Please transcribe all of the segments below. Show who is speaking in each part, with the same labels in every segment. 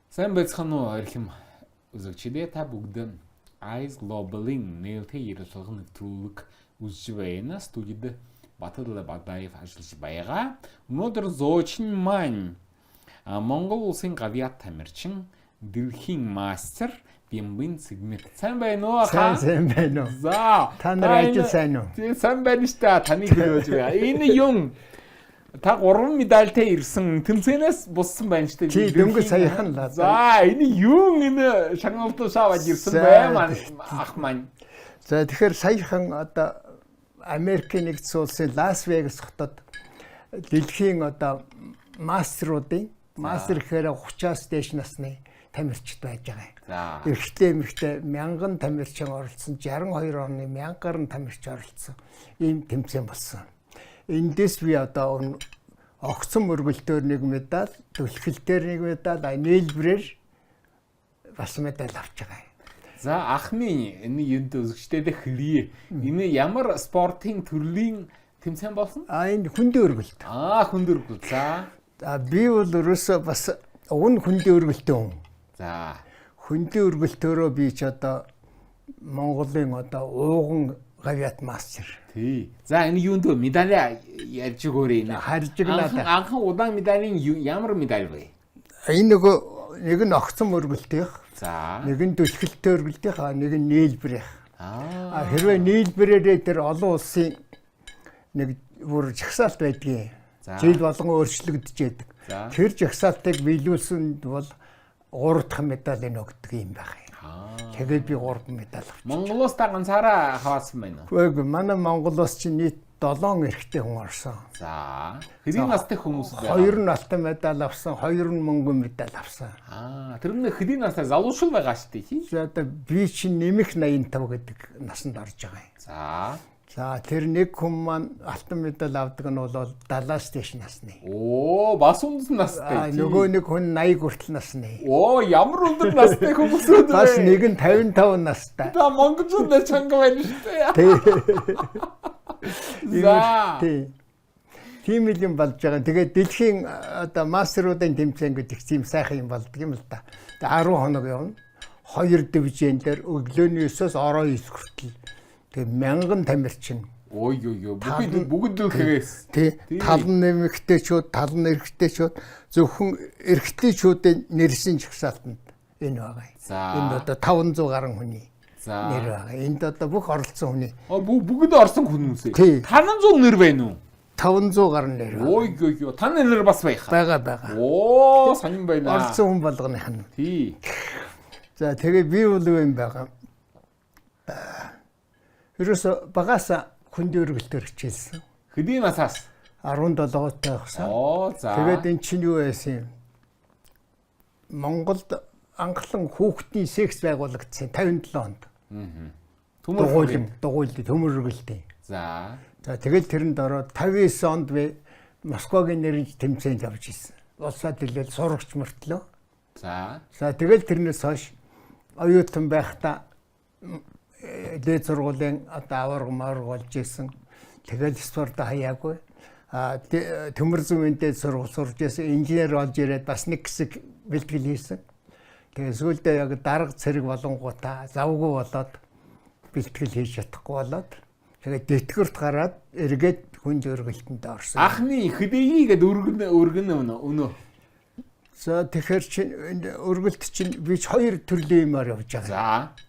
Speaker 1: Сайн байцгаана уу, эрхэм үзэгчдээ. Та бүгд Eyes Global-ын нээлттэй ярилцлага нэвтрүүлэг үзэж байна. Студид Батал Бадаев ажиллаж байгаа. Өнөөдөр зочин маань Монгол улсын гавьяат тамирчин, дэлхийн мастер Бямбын Цэгмэт. Сайн байна уу?
Speaker 2: Сайн байна уу?
Speaker 1: За.
Speaker 2: Та нар ажил сайн уу?
Speaker 1: Тийм, сайн байна шүү дээ. Таныг хөрөөж байна. Энэ юм та 3 медальтай ирсэн тэмцээнээс буссан байна шүү дээ.
Speaker 2: Чи дөнгөж саяхан л.
Speaker 1: За, энэ юм энэ шагналтуу шаваад ирсэн бай маань ах маань.
Speaker 2: За, тэгэхээр саяхан одоо Америкийн нэгдсэн улсын Лас Вегас хотод дэлхийн одоо мастеруудын, мастер гэхээр 30-аас дээш насны тамирчид байж байгаа. Эрэгтэй эмэгтэй мянган тамирчин оролцсон, 62 орны 1000 гаруй тамирчин оролцсон ийм тэмцээн болсон. Эндээс би одоо огцон мөргөлтөөр нэг медаль, түлхэл дээр нэг медаль, нийлбэрээр бас медаль авч байгаа.
Speaker 1: За, ах минь, энэ юунд үзэгчдэд хэлье. Энэ ямар спортын төрлийн тэмцээн болсон?
Speaker 2: А, энэ хөндийн өргөлт.
Speaker 1: Аа, хөндийн өргөлт. За.
Speaker 2: За, би бол ерөөсөө бас уг нь хөндийн өргөлтийн хүн.
Speaker 1: За.
Speaker 2: Хөндийн өргөлтөөрөө би ч одоо Монголын одоо ууган гавьяат мастер.
Speaker 1: Тий. За, энэ юунд вэ? Медаль ярьж өгөөрэй энэ.
Speaker 2: Харж игнаа.
Speaker 1: Анхан удаан медалийн ямар медаль вэ?
Speaker 2: Энэ нөгөө нэг нь огцон өргөлтийнх.
Speaker 1: За.
Speaker 2: Нэг нь түлхэлтэй өргөлтийнх, нэг нь нийлбэрийнх.
Speaker 1: Аа.
Speaker 2: Хэрвээ нийлбэрээрээ тэр олон улсын нэг бүр жагсаалт байдгийн. Жил болгон өөрчлөгдөж яадаг. Тэр жагсаалтыг биелүүлсэн бол 3 дахь медалийг өгдөг юм байх юм. Тэгээд би 3 медаль авчих.
Speaker 1: Монголоос та ганцаараа хаваасан байна уу?
Speaker 2: Үгүй, манай Монголоос чинь нийт 7 эрэгтэй хүн орсон.
Speaker 1: За. Хэдийн настай хүмүүс байгаа?
Speaker 2: 2 нь алтан медаль авсан, 2 нь мөнгөн медаль авсан.
Speaker 1: Аа, тэр нь хэдийн настай залуушгүй байгаа шүү дээ, тий?
Speaker 2: За, одоо би чинь нэмэх 85 гэдэг насанд орж байгаа юм.
Speaker 1: За.
Speaker 2: За, тэр нэг хүн маань алтан медаль авдаг нь бол 70-аас дээш насны.
Speaker 1: Оо, бас өндөр настай.
Speaker 2: Нөгөө нэг хүн 80 хүртэл насны.
Speaker 1: Оо, ямар өндөр настай хүмүүсүүд вэ?
Speaker 2: Бас нэг нь 55 настай.
Speaker 1: Та монголчууд нэр чанга байна шүү дээ.
Speaker 2: Тий.
Speaker 1: За.
Speaker 2: Тий. Тийм л юм болж байгаа. Тэгээд дэлхийн одоо мастеруудын тэмцээн гэдэг тийм сайхан юм болдго юм л да. Тэгээд 10 хоног явна. 2 дивжин дээр өглөөний 9-оос орой 9 хүртэл. Тэгээд мянган тамирчин.
Speaker 1: Ой ёо ёо, бүгд дэлхээс.
Speaker 2: Тий. Тал нь эмэгтэйчүүд, тал нь эрэгтэйчүүд, зөвхөн эрэгтэйчүүдийн нэрсийн жагсаалтанд энэ байгаа.
Speaker 1: За.
Speaker 2: Энд одоо 500 гаруй хүний
Speaker 1: За.
Speaker 2: нэр байгаа. Энд одоо бүх оролцсон хүний.
Speaker 1: А, бүгд орсон хүмүүс ээ.
Speaker 2: Тий.
Speaker 1: 500 нэр байна уу?
Speaker 2: 500 гаруй нэр байна.
Speaker 1: Ой ёо ёо, таны нэр бас байх.
Speaker 2: Байгаа.
Speaker 1: Оо, сонин байна.
Speaker 2: Оролцсон хүн болгоных нь.
Speaker 1: Тий.
Speaker 2: За, тэгээ би бол юу юм байгаа. Ерөөсө багаасаа хөндийн өргөлтөөр хичээлсэн.
Speaker 1: Хэдийн насаас?
Speaker 2: 17 тайхсан.
Speaker 1: Оо, за.
Speaker 2: Тэгээд эн чинь юу байсан юм? Монголд анхлан хүүхдийн секс байгуулагдсан 57 онд.
Speaker 1: Аа.
Speaker 2: Дугуйлан, төмөр өргөлтийн.
Speaker 1: За.
Speaker 2: За, тэгэл тэрэнд ороод 59 онд би Москвагийн нэрнж тэмцээнд явж исэн. Улсаа төлөөл сурагч мөртлөө.
Speaker 1: За.
Speaker 2: За, тэгэл тэрнээс хойш оюутан байхдаа дээд сургуулийн одоо аварга марга болж исэн. Тэгэл спорт хаяагүй. А, төмөр зүүн дээд сургууль сурж исэн. Инженер болж ирээд бас нэг хэсэг бэлтгэл хийсэн. Тэгээ сүүлдээ яг дарга цэрэг болонгуудаа завгүй болоод бэлтгэл хийж чадахгүй болоод тэгээ тэтгэврт гараад эргээд хүнд өргөлтөнд орсон.
Speaker 1: Ахны хэдий гээд өргөн өнөө.
Speaker 2: За, тэгэхээр чинь өргөлт чинь би ч хоёр төрлийн юмар явж байгаа.
Speaker 1: За.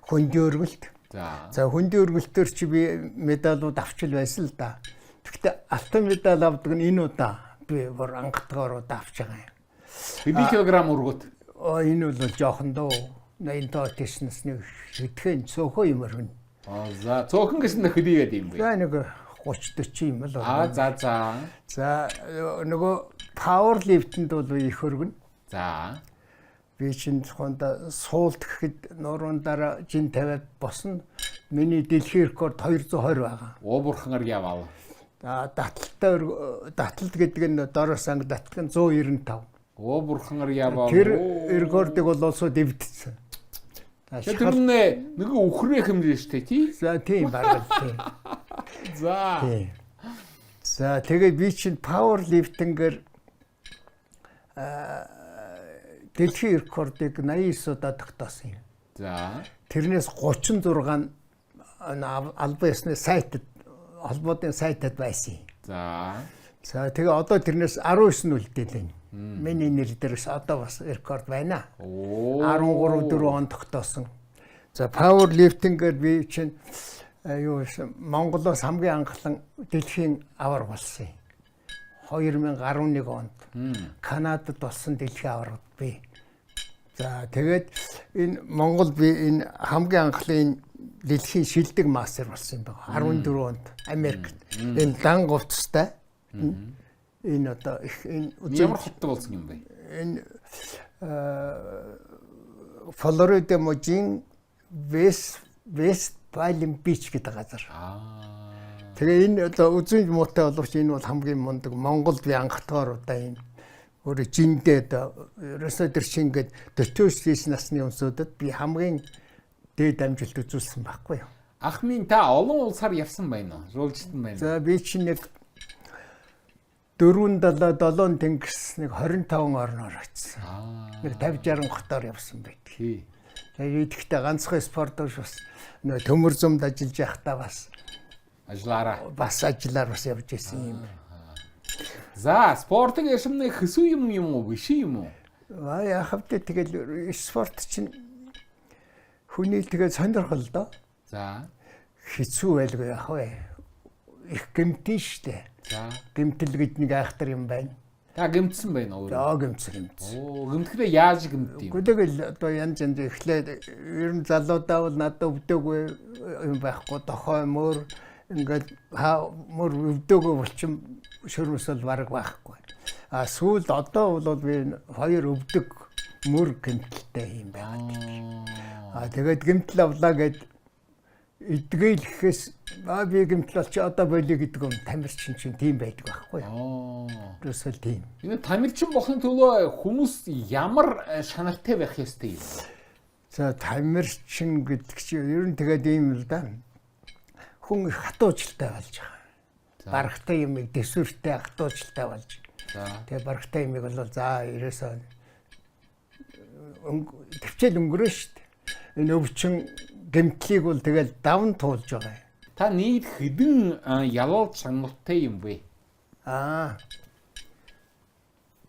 Speaker 2: Хөндийн өргөлт.
Speaker 1: За.
Speaker 2: За, хөндийн өргөлтөөр чи би медалууд авчил байсан л да. Тэгэхдээ алтан медаль авдаг нь энэ удаа би бүр анхтгаар удаа авч байгаа юм.
Speaker 1: Хэдий килограмм өргөт?
Speaker 2: Аа, энэ бол жоохон дөө 85 тийш насны хэдхэн цөөхөн юм өргөнө.
Speaker 1: Аа, за, цөөхөн гэсэн хэдий гээд юм бэ?
Speaker 2: За, нэг 30 40 юм л.
Speaker 1: Аа, за за.
Speaker 2: За, нөгөө power lift-энд бол их өргөнө.
Speaker 1: За.
Speaker 2: Би чинь тухайд суулт гэхэд нуруун дараа жин тавиад босно. Миний дэлхийн рекорд 220 байгаа.
Speaker 1: Оо, бурхангаар яваа.
Speaker 2: За, таталтай таталт гэдэг нь дороос анги таталт нь 195.
Speaker 1: Оо, бурхангаар яваа.
Speaker 2: Тэр рекордыг бол улсууд эвдсэн.
Speaker 1: Тэр нэ нөгөө үхрээ хэмжээ шүү дээ, тий?
Speaker 2: За, тийм бараг л тийм.
Speaker 1: За.
Speaker 2: Тийм. За, тэгээ би чинь power lifting-ээр Дэлхийн рекордыг 89 удаа тогтоосон юм.
Speaker 1: За.
Speaker 2: Тэрнээс 36 нь албан ёсны сайтад, холбоодын сайтад байсан юм.
Speaker 1: За.
Speaker 2: За, тэгээ одоо тэрнээс 19 нь үлдээлээ. Миний нэр дээрээс одоо бас рекорд байна. 13 4 он тогтоосон. За, power lifting-ээр би чинь юу Монголоос хамгийн анхлан дэлхийн аварга болсон юм. 2011 онд Канадад болсон дэлхийн аваргад би. За, тэгээд энэ Монгол би энэ хамгийн анхлын энэ дэлхийн шилдэг мастер болсон юм байна. 14 онд Америкт. Энэ лан хувцастай. Энэ одоо их энэ
Speaker 1: ямар хотод болсон юм бэ?
Speaker 2: Энэ Флорида мужийн West Palm Beach гэдэг газар. Тэгээ энэ одоо үзэмж муутай боловч энэ бол хамгийн мундаг Монголд би анхдгаар удаа энэ өөрөө жиндээ одоо ерөөсөө тэр чинь ингээд 49 насны өмсөдөд би хамгийн дээд амжилт үзүүлсэн байхгүй юу?
Speaker 1: Ах минь, та олон улсаар явсан байна уу? Жуулчтан байна.
Speaker 2: За, би чинь нэг 4 7 7 тэнгис нэг 25 орноор очсон. Нэг 50 60 хотоор явсан байдаг. Тэгээ идэхдээ ганцхан спорт биш, бас нөө төмөр зумд ажиллаж байхдаа бас
Speaker 1: ажиллаараа.
Speaker 2: Бас ажиллаар бас явж исэн юм.
Speaker 1: За, спортын эршмний хэсүү юм юм уу, биш юм уу?
Speaker 2: Аа, яах вэ, тэгэл спорт чинь хүний тэгээ сонирхол доо.
Speaker 1: За.
Speaker 2: Хэцүү байлгүй яах вэ? Их гэмтэн штэ.
Speaker 1: За.
Speaker 2: Гэмтэл гэж нэг айхтар юм байна.
Speaker 1: Та гэмтсэн байна уу?
Speaker 2: За, гэмтсэн, гэмтсэн.
Speaker 1: Оо, гэмтгэхдээ яаж гэмт юм?
Speaker 2: Үгүй, тэгэл одоо янз янз эхлээд ер нь залуудаа бол надад өвдөөгүй юм байхгүй, дохой мөр ингээд мөр өвдөөгүй болчин шөрмөс бол бараг байхгүй. А сүүлд одоо бол би хоёр өвдөг мөр гэмтэлтэй юм байгаа. А тэгээд гэмтэл авлаа гэд эдгээлэхээс би гэмтэл болчих, одоо болиё гэдэг юм, тамирчин чинь тийм байдаг байхгүй
Speaker 1: юу?
Speaker 2: Ерөөсөө тийм.
Speaker 1: Энэ тамирчин болохын төлөө хүмүүс ямар шанартай байх ёстой юм?
Speaker 2: За, тамирчин гэдэг чинь ер нь тэгээд ийм л да. Хүн их хатуучлалтай болж байгаа. Барагтай юмыг дэвсвэртэй хатуучлалтай болж. Тэгээ барагтай юмыг бол за ерөөсөө төвчэл өнгөрөө шүү дээ. Энэ өвчин гэмтлийг бол тэгэл давн туулж байгаа юм.
Speaker 1: Та нийт хэдэн ялалт шагналтай юм бэ?
Speaker 2: Аа.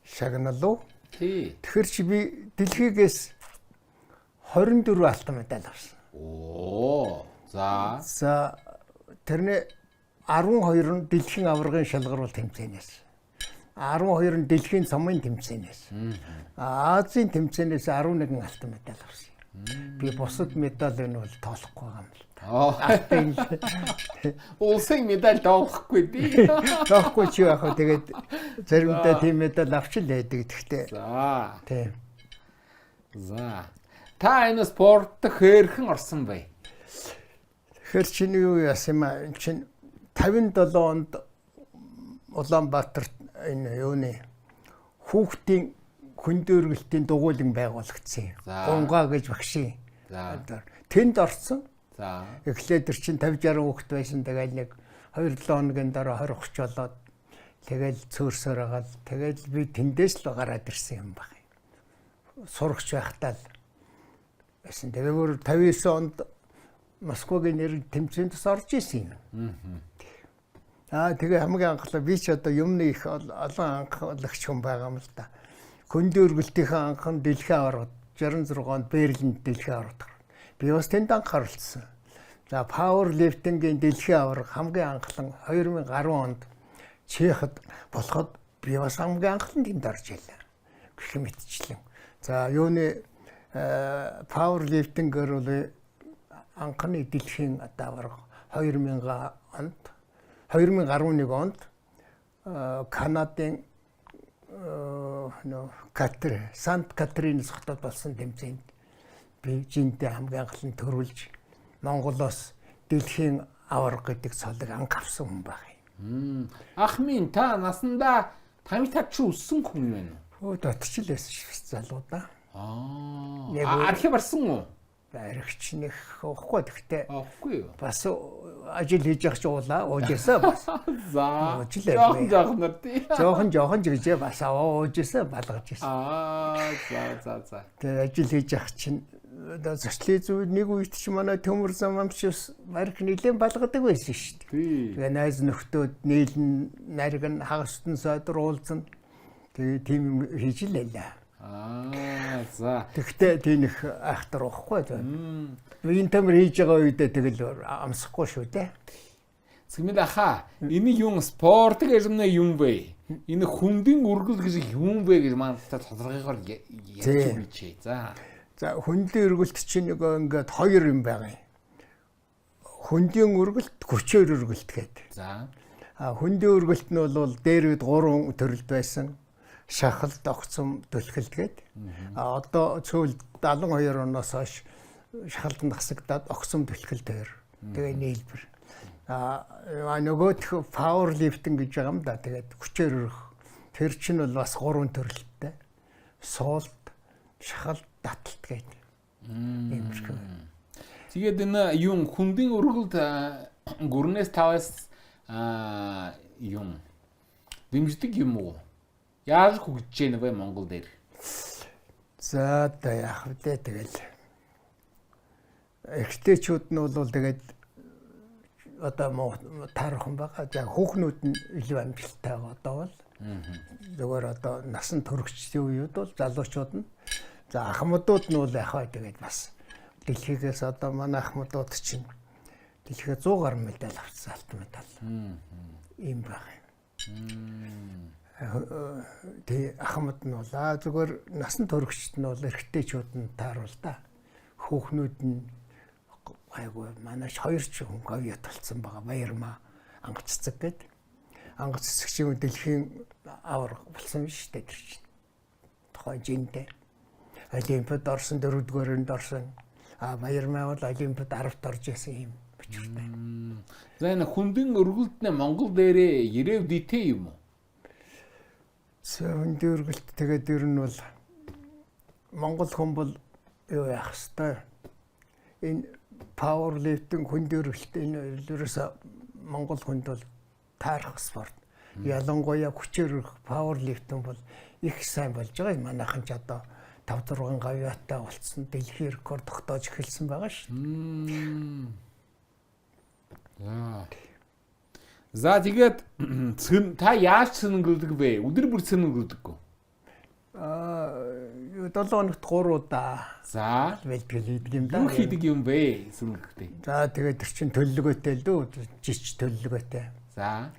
Speaker 2: Шагнал уу?
Speaker 1: Тий.
Speaker 2: Тэгэхээр чи би дэлхийгээс 24 алтан медаль авсан.
Speaker 1: Оо. За.
Speaker 2: За, тэрний 12 нь дэлхийн аваргын шалгаруул тэмцээнээс. 12 нь дэлхийн цомын тэмцээнээс. Азийн тэмцээнээс 11 алтан медаль авсан. Би бусад медаль энэ бол тоолохгүй байгаа юм л та.
Speaker 1: Улсын медаль тоолохгүй тий.
Speaker 2: Тоолохгүй чи яах вэ? Тэгээд заримдаа тийм медаль авч л байдаг гэхдээ.
Speaker 1: За.
Speaker 2: Тийм.
Speaker 1: За. Та энэ спортод хөөрхөн орсон бай.
Speaker 2: Тэгэхээр чиний юу яасан юм аа? Энэ чинь 57 онд Улаанбаатарт энэ юуны хүүхдийн хөндөө өргөлтийн дугуйлан байгуулагдсан. Гунгаа гэж багшийн. Тэнд орсон. Эхлээд тэр чинь 50 60 хүүхэд байсан. Тэгэл нэг 2-7 хоногийн дараа 20 30 болоод тэгэл цөөрсөр агаал. Тэгэл би тэндээс л гараад ирсэн юм баг. Сурагч байхдаа л байсан. Тэгээ өөр 59 онд Москвагийн нэр тэмцээнд бас орж исэн юм. Аа, тэгээ хамгийн анхлаа би ч одоо юмны их олон анхлагч хүн байгаа юм л да. Хөндөө өргөлтийнхээ анхан дэлхийн аварга 66 онд Берлинд дэлхийн аварга. Би бас тэнд анх оролцсон. За, power lifting-ийн дэлхийн аварга хамгийн анхлан 2010 онд Чехэд болоход би бас хамгийн анхлан тэнд орж илээ. Гэх мэтчлэн. За, юуны power lifting-ээр бол анхны дэлхийн аварга 2000 онд, 2011 онд Канадын нөө Катер Сант Катринс хотод болсон тэмцээнд би жинтэй хамгийн анхлан төрүүлж Монголоос дэлхийн аварга гэдэг цолыг анх авсан хүн байх
Speaker 1: юм. Ах минь, та насандаа 55 чи өссөн хүн юм байна
Speaker 2: уу? Өө, дотч л байсан шүү залуудаа.
Speaker 1: Аа. Архи барсан уу?
Speaker 2: Баригч нэх уухгүй гэхдээ
Speaker 1: Оохгүй юу?
Speaker 2: Бас ажил хийж явах ч уулаа уужээсээ бас.
Speaker 1: За.
Speaker 2: Ууж л
Speaker 1: Жохон
Speaker 2: байлгүй.
Speaker 1: жохон нар тий.
Speaker 2: Жохон жохон ч гэжээ бас аваа уужээсээ балгаж ирсэн.
Speaker 1: Аа, за за за.
Speaker 2: Тэгээ ажил хийж явах чинь одоо социализм үед нэг үед чи манай төмөр зам амч бас бариг нэлээд балгадаг байсан шүү дээ.
Speaker 1: Тий.
Speaker 2: Тэгээ найз нөхдөөд нийлэн нариг нь хагастан сойдор уулзна. Тэгээ тийм юм хийж л байлаа.
Speaker 1: Аа, за.
Speaker 2: Тэгтээ тийм их айхтар уухгүй. Энэ төмөр хийж байгаа үедээ тэгэл амсахгүй шүү дээ.
Speaker 1: Цэгмэл аха, энэ юм спорт гэж юм юм бэ? Энэ хүндийн үргэлж гэж юм бэ гэж манайтай тодорхойгоор ярьж өгөөч. За.
Speaker 2: За, хүндийн өргөлт чинь нөгөө ингээд хоёр юм байгаа юм. Хүндийн өргөлт, хүчээр өргөлт гэдэг.
Speaker 1: За.
Speaker 2: А хүндийн өргөлт нь бол дээр үед 3 төрөлд байсан. Шахалт, огцом, түлхэлт гээд. А одоо цөөл 72 оноос хойш шахалтанд хасагдаад огцом, түлхэлт хоёр. Тэгээ нийлбэр. А нөгөөх power lifting гэж байгаа юм да. Тэгээд хүчээр өрөх. Тэр чинь бол бас 3 төрөлттэй. Суулт, шахалт, таталт гээд. Иймэрхүү.
Speaker 1: Тэгээд энэ юм хүндийн өргөлд гүрнээс таваас юм дэмждэг юм уу? Яаж хөгжиж байна вэ Монгол дээр?
Speaker 2: За одоо яах вэ тэгэл. Эрэгтэйчүүд нь бол тэгээд одоо таархан байгаа. За, хүүхнүүд нь илүү амжилттай байгаа одоо бол. Зүгээр одоо насан туршидын үеуд бол залуучууд нь, за, ахмадууд нь бол яах вэ тэгээд бас дэлхийгээс одоо манай ахмадууд чинь дэлхийгээ 100 гаруй медаль авсан, алтан медаль. Ийм байх юм. Тэ ахмад нь бол зүгээр насан туршид нь бол эрэгтэйчүүд нь тааруул та. Хүүхнүүд нь айгүй манай хоёр ч хүн говьят болсон байгаа. Баярмаа, Ангац цэцэг гээд. Ангац цэцэг чинь дэлхийн аварга болсон шүү дээ тэр чинь. Тухайн жиндээ. Олимпиад орсон, дөрөвдүгээрнд орсон. А Баярмаа бол Олимпиад 10-т орж исэн юм учиртай.
Speaker 1: За, энэ хүндийн өргөлд нь Монгол дээрээ ирэв дитэй юм уу?
Speaker 2: За, хүндийн өргөлт тэгээд ер нь бол Монгол хүн бол юу яах хэвээр энэ power lifting, хүндийн өргөлт энэ ерөөсө Монгол хүнд бол таарах спорт. Ялангуяа хүчээр өрөх power lifting бол их сайн болж байгаа. Манайхан ч одоо 5 6 гавьяатай болцсон, дэлхийн рекорд тогтоож эхэлсэн байгаа шүү.
Speaker 1: За. За, тэгээд та яаж цэнгэлдэг вэ? Өдөр бүр цэнгэлдэггүй.
Speaker 2: Аа, 7 хоногт 3 удаа.
Speaker 1: За.
Speaker 2: Бэлтгэл хийдэг юм да.
Speaker 1: Юу хийдэг юм бэ цэнгэлдэгтэй?
Speaker 2: За, тэгээд тэр чин төлөвлөгөөтэй л дөө, жич төлөвлөгөөтэй.
Speaker 1: За.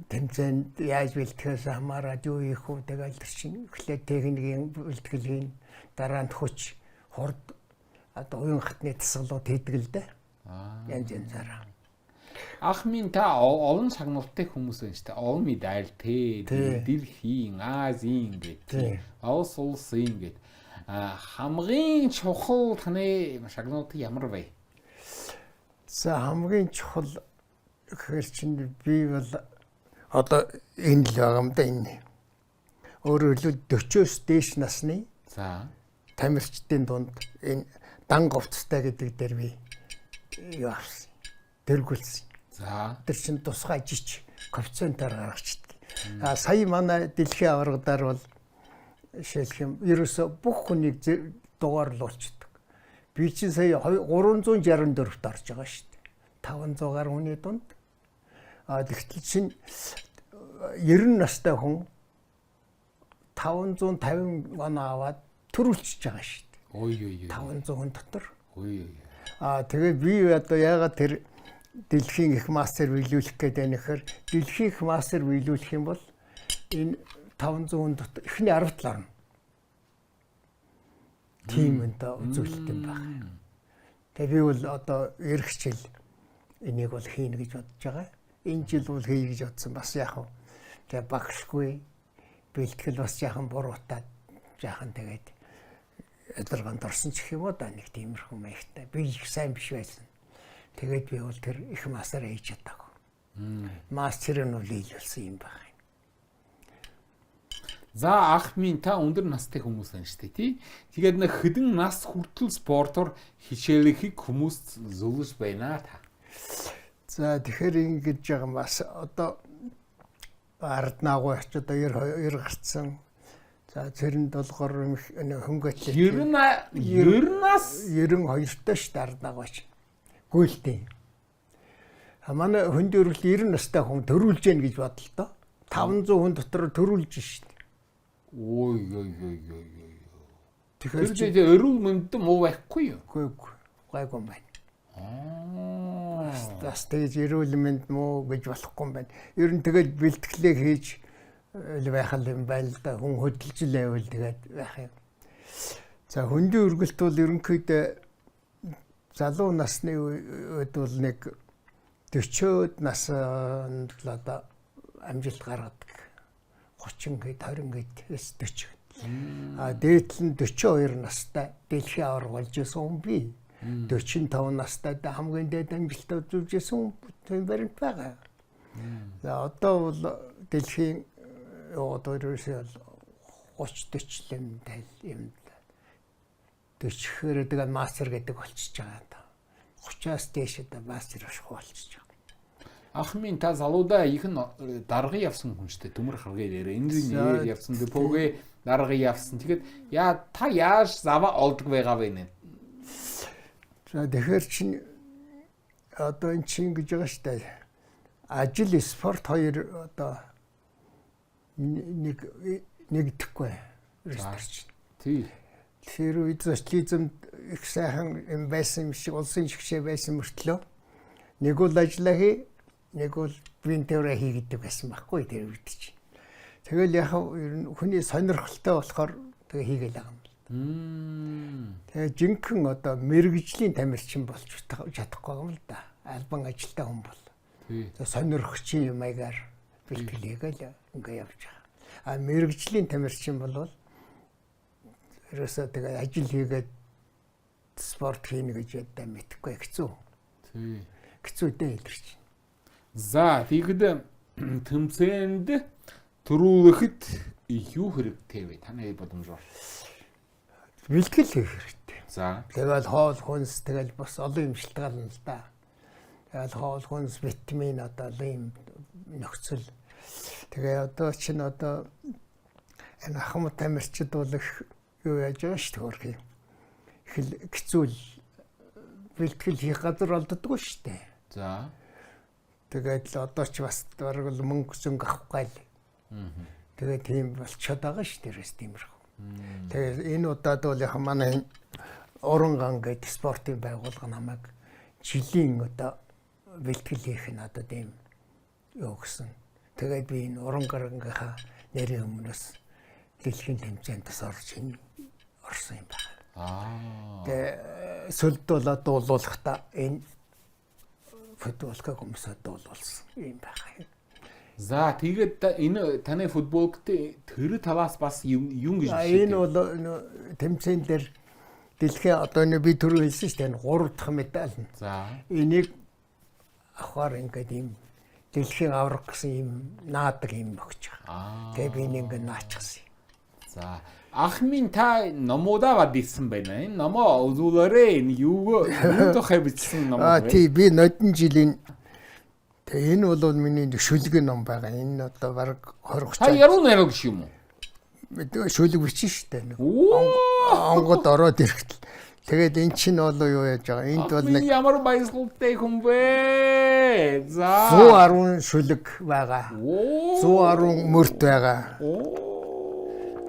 Speaker 2: Тэмцээнд яаж бэлтгэхээс хамаарат юу хийх үү, тэгэл тэр чин эхлээд техникийн бэлтгэл хийн, дараа нь хүч, хурд, одоо уян хатны дасгалууд хийдэг л дээ. Янз янзаараа.
Speaker 1: Ах минь, та олон шагналтай хүмүүс байна шүү дээ. Олон медальтэй, дэлхийн, Азийн гэдэг. Улс улсын гэдэг. А хамгийн чухал таны шагналууд ямар вэ?
Speaker 2: За, хамгийн чухал гэхээр чинь би бол одоо энэ л байгаа юм да, энэ. Өөрөөр хэлбэл 40-оос дээш насны тамирчдын дунд энэ дан говцтой гэдэг дээр би юу авсан. Дэргүүлсэн. Тэр чинь тусгай жич коэффициентаар гаргачдаг. А сая манай дэлхийн аваргадаар бол жишээлх юм ерөөсө бүх хүнийг дугаарлуулчихдаг. Би чинь сая 364-т орж байгаа шүү дээ. 500 гаруй хүний дунд. А тэгтэл чинь 90 настай хүн 550 оноо аваад төрүүлчихэж байгаа шүү дээ.
Speaker 1: Ой ой ой.
Speaker 2: 500 хүн дотор.
Speaker 1: Ой ой.
Speaker 2: А тэгээ би одоо яагаад тэр дэлхийн их мастер биелүүлэх гээд байна гэхээр дэлхийн их мастер биелүүлэх юм бол энэ 500 хүн дотор эхний 10 тал орно. Тийм энэ үзүүлэлт юм байна. Тэгээ би бол одоо эх жил энийг бол хийнэ гэж бодож байгаа. Энэ жил бол хий гэж бодсон. Бас яах вэ? Тэгээ багшгүй бэлтгэл бас яахан буруутаад жаахан тэгээд ядаргаанд орсон ч гэх юм уу да, нэг тиймэрхүү маягтай. Би их сайн биш байсан. Тэгээд би бол тэр их мастер хийж чадаагүй. Мастер нь бол нийлүүлсэн юм байна.
Speaker 1: За, ах минь, та өндөр настай хүмүүс байна шүү дээ, тий? Тэгээд нэг хэдэн нас хүртэл спортоор хичээлэхийг хүмүүст зөвлөж байна та?
Speaker 2: За, тэгэхээр ингэж байгаа юм, бас одоо ард наагуй очиж одоо 92 гарцсан. За, цэрэнд болохоор хөнгөтлээ.
Speaker 1: 90 90 нас.
Speaker 2: 92-той шүү дээ ард наагуй ч. Гүйлтийн. А манай хөндийн өргөл 90 настай хүн төрүүлж гэн гэж бодлоо. 500 хүн дотор төрүүлж шин.
Speaker 1: Ой ой ой ой ой.
Speaker 2: Тэгэхээр
Speaker 1: тэр эрүүл мэнд муу байхгүй юу?
Speaker 2: Үгүй үгүй. Гайгүй юм байна. Бас тэгж эрүүл мэнд муу гэж болохгүй юм байна. Ер нь тэгэл бэлтгэлээ хийж байх юм байна л да. Хүн хөдөлж л байвал тэгээд байх юм. За, хөндийн өргөлт бол ерөнхийдөө залуу насны үед бол нэг 40-од наснд л одоо амжилт гаргадаг. 30 хэд, 20 хэд, 40. А дээдл нь 42 настай дэлхийн аварга болж исэн хүн би. 45 настай хамгийн дээд амжилт үзүүлж исэн хүн баримт байгаа. За, одоо бол дэлхийн одоо ерөөсөө 30 40 юм тайл юм. 40-хээр тэгээд мастер гэдэг болчихж байгаа даа. 30-аас дээш одоо мастер болох болчихж байгаа.
Speaker 1: Ах минь, та залуудаа их нь даргын явсан хүн шүү дээ. Төмөр харгыг дээр энэ нэрээр явсан, депогээ даргын явсан. Тэгээд яа та яаж заваа олдог байгаа вэ нэ?
Speaker 2: За, тэгэхээр чин одоо эн чинь гэж байгаа шүү дээ. Ажил, спорт хоёр одоо нэг нэгдэхгүй. Ерөөс чинь.
Speaker 1: Тий.
Speaker 2: Тэр үед социализмд их сайхан юм байсан юм шиг, улсын шгшээ байсан мөртлөө нэг бол ажиллаа хий, нэг бол бие тээврээ хий гэдэг байсан байхгүй тэр үед чинь. Тэгэл яг ер нь хүний сонирхолтой болохоор тэгээ хийгээл байгаа юм л. Тэгээ жинхэнэ одоо мэрэгжлийн тамирчин болж чадахгүй юм л да. Албан ажилтаа хүн бол. Сонирхчийн маягаар бэлтгэл хийгээл ингээ явж байгаа. А мэрэгжлийн тамирчин бол ерөөсөө тэгээ ажил хийгээд спорт хийнэ гэж ядаа мэдэхгүй хэцүү.
Speaker 1: Тий.
Speaker 2: Хэцүү дээ илэрч.
Speaker 1: За, тэгэхэд тэмцээнд төрүүлэхэд юу хэрэгтэй вэ? Таны бодомжоор.
Speaker 2: Бэлтгэл хийх хэрэгтэй.
Speaker 1: За.
Speaker 2: Тэгэл хоол хүнс, тэгэл бас олон юм шалтгаална л да. Тэгэл хоол хүнс, витамин, одоо олон юм нөхцөл. Тэгээ одоо чинь одоо энэ ахмад тамирчид бол их юу яаж байгаа шүү дээ хөрхий. Их л хэцүү л, бэлтгэл хийх газар олддоггүй шүү дээ.
Speaker 1: За.
Speaker 2: Тэгээд л одоо ч бас бараг л мөнгө зөнгө авах гал. Тэгээд тийм болчиход байгаа шүү дээ тиймэрхүү. Тэгээд энэ удаад бол яг манай Уранган гэдэг спортын байгууллага намайг жилийн одоо бэлтгэл хийх нь одоо тийм юу гэсэн. Тэгээд би энэ Урангарангийнхаа нэрийн өмнөөс дэлхийн тэмцээнд бас орж энэ орсон юм байна. Тэгээ сөлд болоод дуулуулахдаа энэ футболкыг өмсөд дуулуулсан юм байна.
Speaker 1: За, тэгээд энэ таны футболкт тэр талаас бас юм гэж
Speaker 2: бичсэн. Энэ бол тэмцээн дээр дэлхийн одоо би түрүү хэлсэн шүү дээ, энэ 3 дахь медаль нь.
Speaker 1: За.
Speaker 2: Энийг авахар ингээд ийм дэлхийн аварга гэсэн ийм наадаг юм өгч байгаа. Тэгээ би энийг ингээд наачихсан юм.
Speaker 1: За. Ах минь, та номуудаа бадсан байна. Энэ номоо үзүүлээрэй. Энэ юу тухай бичсэн ном вэ?
Speaker 2: Тий, би нодон жилийн. Тэгээ энэ бол миний шүлгийн ном байгаа. Энэ одоо бараг 20
Speaker 1: Та яруу найраг юм уу?
Speaker 2: Шүлэг бичин шүү дээ. Онгод ороод ирэхтэл. Тэгээд эн чинь бол юу яаж байгаа? Энд бол
Speaker 1: нэг ямар баясгалтай хүн бэ? За.
Speaker 2: 110 шүлэг байгаа. 110 мөрт байгаа.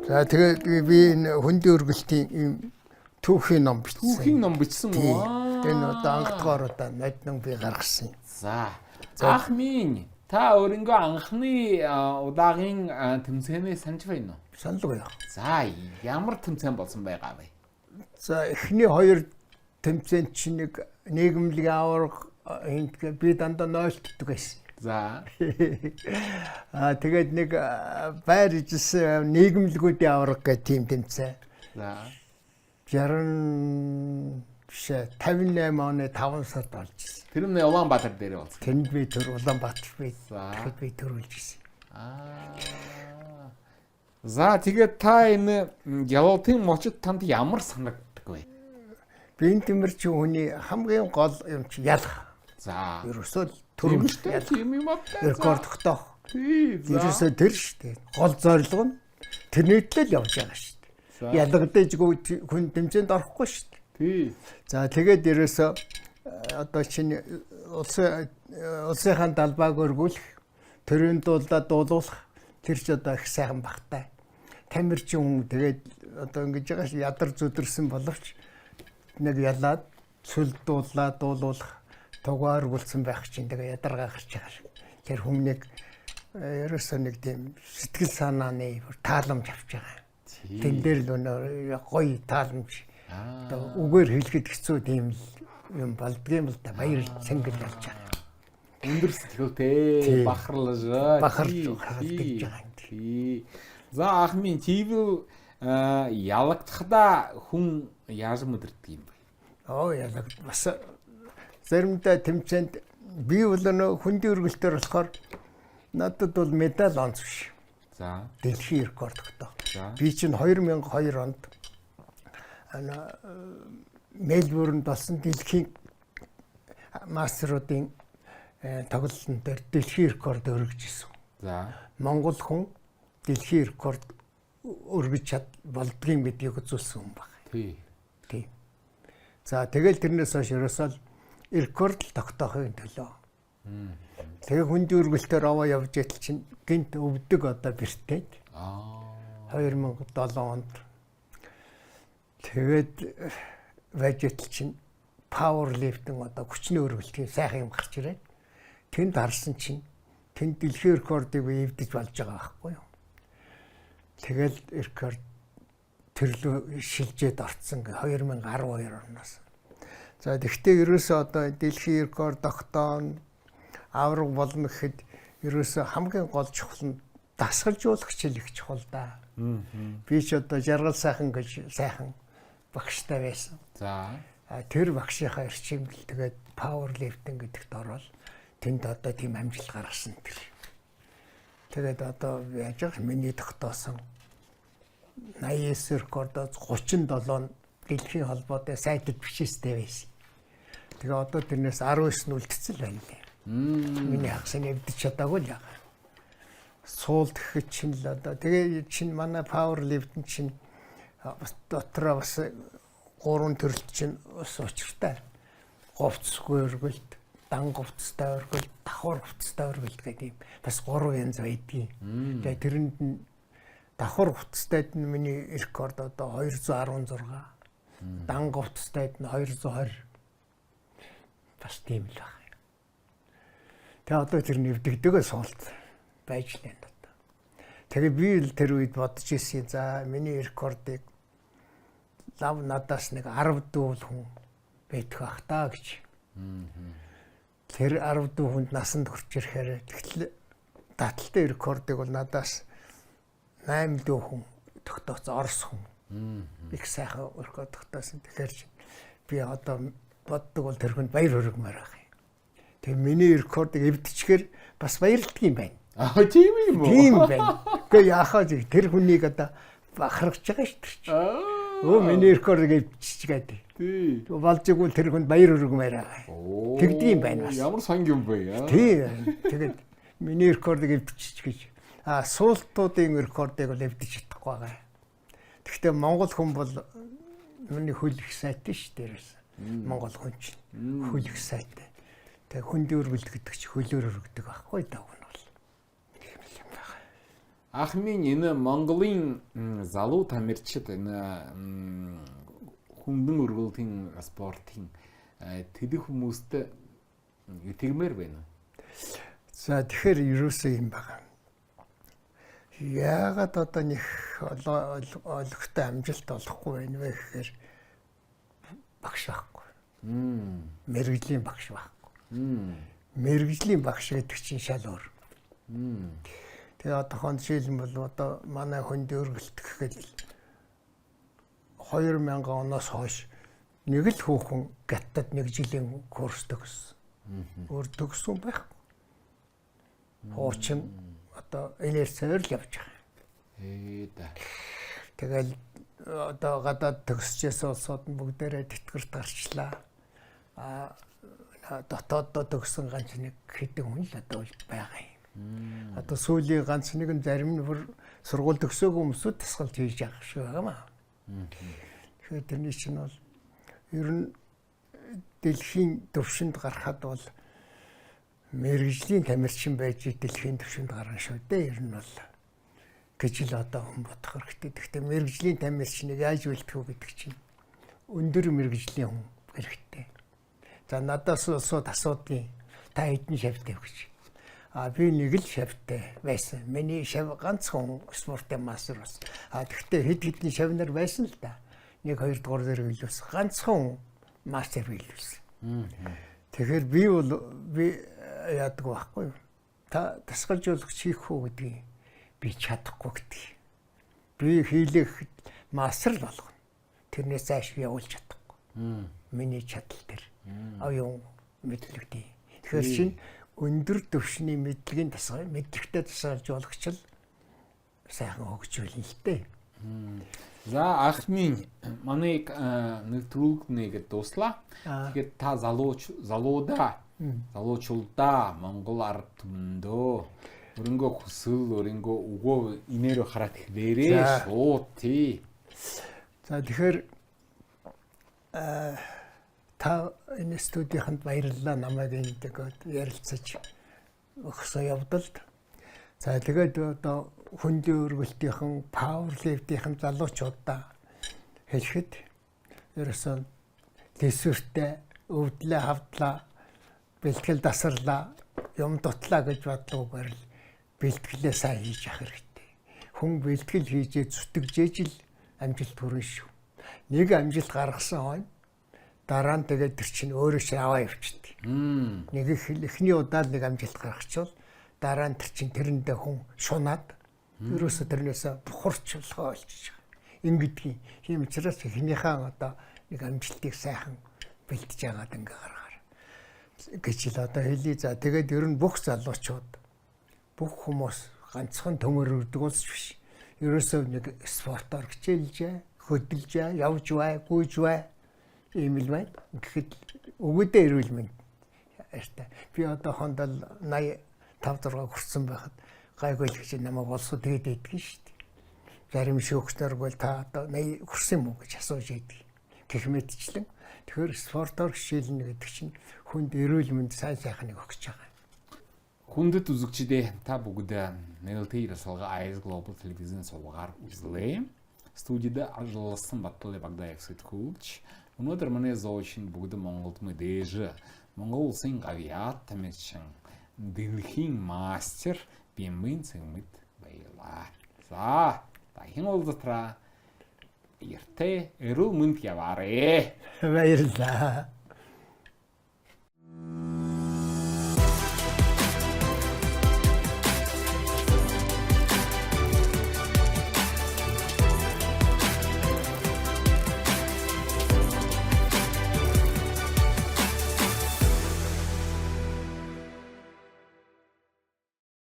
Speaker 2: За, тэгээд би энэ хөндийн өргөлтийн ийм түүхийн ном бичсэн.
Speaker 1: Түүхийн ном бичсэн үү?
Speaker 2: Энэ одоо анхдгаар одоо ноднон би гаргасан юм.
Speaker 1: За. Ах минь, та өөрийнхөө анхны удаагийн тэмцээнээ санаж байна уу?
Speaker 2: Саналгүй яа.
Speaker 1: За, ямар тэмцээн болсон байгаа вэ?
Speaker 2: За, эхний хоёр тэмцээнд чинь нэг нийгэмлэгийн аварга энд би дандаа нойлтдаг байсан.
Speaker 1: За.
Speaker 2: Тэгээд нэг байр ижсэн нийгэмлэгүүдийн аварга гэх тийм тэмцээн.
Speaker 1: За.
Speaker 2: 60 биш 58 оны 5 сард болж ирсэн.
Speaker 1: Тэр нь Улаанбаатар дээр болсон.
Speaker 2: Тэнд би төр Улаанбаатар би тэгэхэд би төрүүлж ирсэн.
Speaker 1: За, тэгээд та энэ гялалтын мочид танд ямар санагддаг вэ?
Speaker 2: Биеийн тэмэрч хүний хамгийн гол юм чи ялах.
Speaker 1: За.
Speaker 2: Ерөөсөө төрөлт ялах.
Speaker 1: Тийм юм аа.
Speaker 2: Рекорд тогтоох.
Speaker 1: Тий. За.
Speaker 2: Ерөөсөө тэр шүү дээ. Гол зорилго нь тэрний төлөө л явж байгаа шүү дээ. Ялгадажгүй хүн тэмцээнд орохгүй шүү дээ.
Speaker 1: Тий.
Speaker 2: За, тэгээд ерөөсөө одоо чинь улсынхаа далбааг өргүүлэх, төрийн дуулаа дуулуулах тэр ч одоо их сайхан багтай. Тамирчин хүн тэгээд одоо ингэж байгаа ш ядар зүдэрсэн боловч нэг ялаад цөл дуулаа дуулуулах тугаа өргүүлсэн байх чинь тэгээ ядаргаа гарч байгаа шиг. Тэр хүмүүнийг ерөөсөө нэг тийм сэтгэл санааны тааламж авч байгаа. Тэн дээр л өнөө гоё тааламж. Одоо үгээр хэлэхэд хэцүү тийм л юм болдгийм л да, баяр цэнгэл болж байгаа.
Speaker 1: Өндөр сэтгэлтэй бахарлаж
Speaker 2: бахарч гэж байгаа юм.
Speaker 1: Тий. За, ах минь, тийвэл ялагдахдаа хүн яаж мэдэрдэг юм бэ?
Speaker 2: Оо, ялагд бас заримдаа тэмцээнд би бол нөө хөндийн өргөлтөөр болохоор надад бол медаль онц биш.
Speaker 1: За.
Speaker 2: Дэлхийн рекорд тогтоох.
Speaker 1: За.
Speaker 2: Би чинь 2002 онд Мельбурнд болсон дэлхийн мастеруудын тоглолтын дээр дэлхийн рекорд өргөж исэн.
Speaker 1: За.
Speaker 2: Монгол хүн дэлхийн рекорд өргөж чад болдгийн гэдгийг үзүүлсэн хүн баг.
Speaker 1: Тий.
Speaker 2: Тий. За, тэгэл тэрнээс хойш ерөөсөө рекорд л тогтоохын төлөө. Тэгээ хөндийн өргөлтөөр аваа явж ятал чинь гинт өвдөг одоо бэртээд. 2007 онд тэгээд байж ятал чинь power lifting одоо хүчний өргөлтийн сайхан юм гарч ирээд тэнд харсан чинь тэнд дэлхийн рекордыг эвдэж болж байгаа байхгүй юу. Тэгэл рекорд төрлөө шилжээд орцсон 2012 оноос. За, тэгвэл ерөөсөө одоо дэлхийн рекорд тогтоон авраг болно гэхэд ерөөсөө хамгийн гол чухал нь дасгалжуулагч л их чухал да. Би ч одоо жаргал сайхан гэж сайхан багштай байсан.
Speaker 1: За.
Speaker 2: Тэр багшийнхаа эрчимдэл тэгээд power lifting гэдэгт ороод тэнд одоо тийм амжилт гаргасан тэр. Тэгээд одоо яаж байгаа миний тогтоосон 89 рекордоос 37 дэлхийн холбоотой сайтад бичээстэй байсан. Тэгээ одоо тэрнээс 19 нь үлдсэн л байна лээ. Миний хагас нь эвдэж чадаагүй л яга. Суулт гэхэд чинь л одоо тэгээ чинь манай power lift чинь бас дотроо бас гурван төрөлт чинь бас учиртай. Говцгүй өргөлт, дан говцтой өргөлт, давхар говцтой өргөлт гэдэг юм бас гурван янз байдгийн. Тэгээ тэрэнд нь давхар говцтойд нь миний рекорд одоо 216, дан говцтойд нь 220. Бас тийм л байна. Тэгээ одоо тэр нэвдэгдэгөө суулт байж л байна одоо. Тэгээ би л тэр үед бодож ирсэн. За, миний рекордыг лав надаас нэг 10 дүүл хүн байдаг ах та гэж. Тэр 10 дүү хүнд насанд хүрч ирэхээр тэгтэл таталтай рекордыг бол надаас 8 дүү хүн тогтооцсон Орос хүн. Их сайхан рекорд тогтоосон. Тэгэхээр би одоо боддог бол тэр хүнд баяр хүргэмээр байх юм. Тэгээ миний рекордыг эвдчихээр бас баярлдаг юм байна.
Speaker 1: Аа, тийм юм уу?
Speaker 2: Тийм байна. Гэхдээ яахаа тэр хүнийг одоо бахархаж байгаа шүү дээ. Өө, миний рекордыг эвдчихэж гэдэг.
Speaker 1: Тий.
Speaker 2: Болж игэл тэр хүнд баяр хүргэмээр байгаа. Тэгдэг юм байна бас.
Speaker 1: Ямар сонг юм бэ?
Speaker 2: Тий. Тэгээд миний рекордыг эвдчихэж гэж. А суултуудын рекордыг бол эвдэж чадахгүй байгаа. Гэхдээ монгол хүн бол миний хөл их сайтай шүү дээ. Монгол хүн чинь хөл их сайтай. Тэгээ хөндийн өргөлт гэдэг чи хөлөөр өргөдөг байхгүй даа нь бол. Тийм л юм байна.
Speaker 1: Ах минь, энэ Монголын залуу тамирчид энэ хүндэн өргөлтийн спортын тэдэх хүмүүст итгэмээр байна уу?
Speaker 2: За, тэгэхээр ерөөсөө юм байна. Яагаад одоо нэг олигтой амжилт олохгүй байна вэ гэхээр багш байхгүй. Мэргэжлийн багш байхгүй. Мэргэжлийн багш гэдэг чинь шал өөр. Тэгээ одоохонд жишээлбэл одоо манай хөндийн өргөлт гэхэд 2000 оноос хойш нэг л хүүхэн Гаттад нэг жилийн курс төгссөн. Өөр төгссөн байхгүй. Хуучин одоо инерцээр л явж байгаа.
Speaker 1: Ээ да.
Speaker 2: Тэгэл одоо гадаад төгсчээс улсууд нь бүгдээрээ тэтгэврт гарчлаа. А дотооддоо төгсөн ганц нэг хэдэн хүн л одоо байгаа юм. Одоо сүүлийн ганц нэгэн зарим нь бүр сургууль төгсөөгүй хүмүүсүүд тасгалж хийж байгаа шиг байгаа маа. Тэгэхээр тэрний чинь бол ер нь дэлхийн төвшөнд гарахад бол мэргэжлийн тамирчин байж дэлхийн төвшөнд гарна шүү дээ. Ер нь бол гэж л одоо хүн бодох хэрэгтэй. Гэхдээ мэргэжлийн тамирчныг яаж үлдэх үү гэдэг чинь өндөр мэргэжлийн хүн хэрэгтэй. За надаас улсууд асуудгийн та хэдэн шавтай гэж. А би нэг л шавтай байсан. Миний шав ганцхан спортын мастер бас. А тэгвэл хэд хэдэн шавнар байсан л да. 1 2 дугаар зэрэг илүүс ганцхан мастер биелүүлсэн. Тэгэхээр би бол би яадаг байхгүй юу? Та тасгалжуулагч хийх үү гэдгийг би чадахгүй гэдэг. Би хийлэх мастер л болгоно. Тэрнээс цааш явуулж чадахгүй. Миний чадал тэр. Оюун мэдлэг тий. Тэгэхээр чинь өндөр түвшний мэдлэгийн тасгал мэдлэгтэй тасгалжуулагч л сайхан хөгжүүлнэ л дээ.
Speaker 1: За анхны манай нэвтрүүлэг нэгэд дууслаа. Тэгэхээр та залууч залуудаа залуучуудаа Монгол ард түмэндөө өрөнгөө хүсэл өрөнгөө өгөө инээрөө хараад хэлээрээ шууд тий.
Speaker 2: За тэгэхээр та энэ студийнханд баярлалаа намайг энд ярилцаж өгсөн явдалд. За тэгээд одоо хөндийн өргөлтийнхэн, пауэрлифтийнхэн залуучуудаа хэлэхэд ерөөсөн төсвөртэй өвдлээ хавдлаа, бэлтгэл дасарлаа, юм дутлаа гэж бодлогоор л бэлтгэлээ сайн хийж явах хэрэгтэй. Хүн бэлтгэл хийжээ зүтгэжээж л амжилт хүрнэ шүү. Нэг амжилт гаргасан хойно дараа нь тэгээд тэр чинь өөрөө чинь аваа явчихдаг. Нэг их эхний удаа л нэг амжилт гаргачихвал дараа нь тэр чинь тэрэндээ хүн шунаад ерөөсө тэрнээс бухарч болохоо болчих. Ингэдгийг. Тийм учраас эхнийхээ одоо нэг амжилтыг сайхан бэлтэж яагаад ингээ гаргаар гэж л одоо хэлье. За тэгээд ер нь бүх залуучууд бүх хүмүүс ганцхан төмөр өрдөг улс биш. Ерөөсөө нэг спортоор хичээлжээ, хөдөлжээ, явж бай, гүйж бай ийм л байна. Тэгэхэд өгөөдөө эрүүл мэнд баяртай. Би одоо хондол 85 6 хүрсэн байхад гайгүй л гэж намайг олсоо тэгээд идэгэн шүү дээ. Зарим шүүгчнэр бол та одоо 80 хүрсэн юм уу гэж асууж идэг. Гэх мэтчлэн тэгэхээр спортоор хичээлнэ гэдэг чинь хүнд эрүүл мэнд сайн сайхныг өгч байгаа.
Speaker 1: Хүндэт үзэгчдээ та бүгд нээлттэй ярилцлага IS Global Television сувгаар үзлээ. Студид ажилласан Батлы Багдаев сэтгүүлч. Өнөөдөр манай зоочин бүгд Монголд мэдээж Монгол улсын гавьяат тамирчин дэлхийн мастер Бямбын Цэгмэд байлаа. За дахин уулзтраа. Эртээ эрүүл мэнд яваарэ.
Speaker 2: Баярлалаа.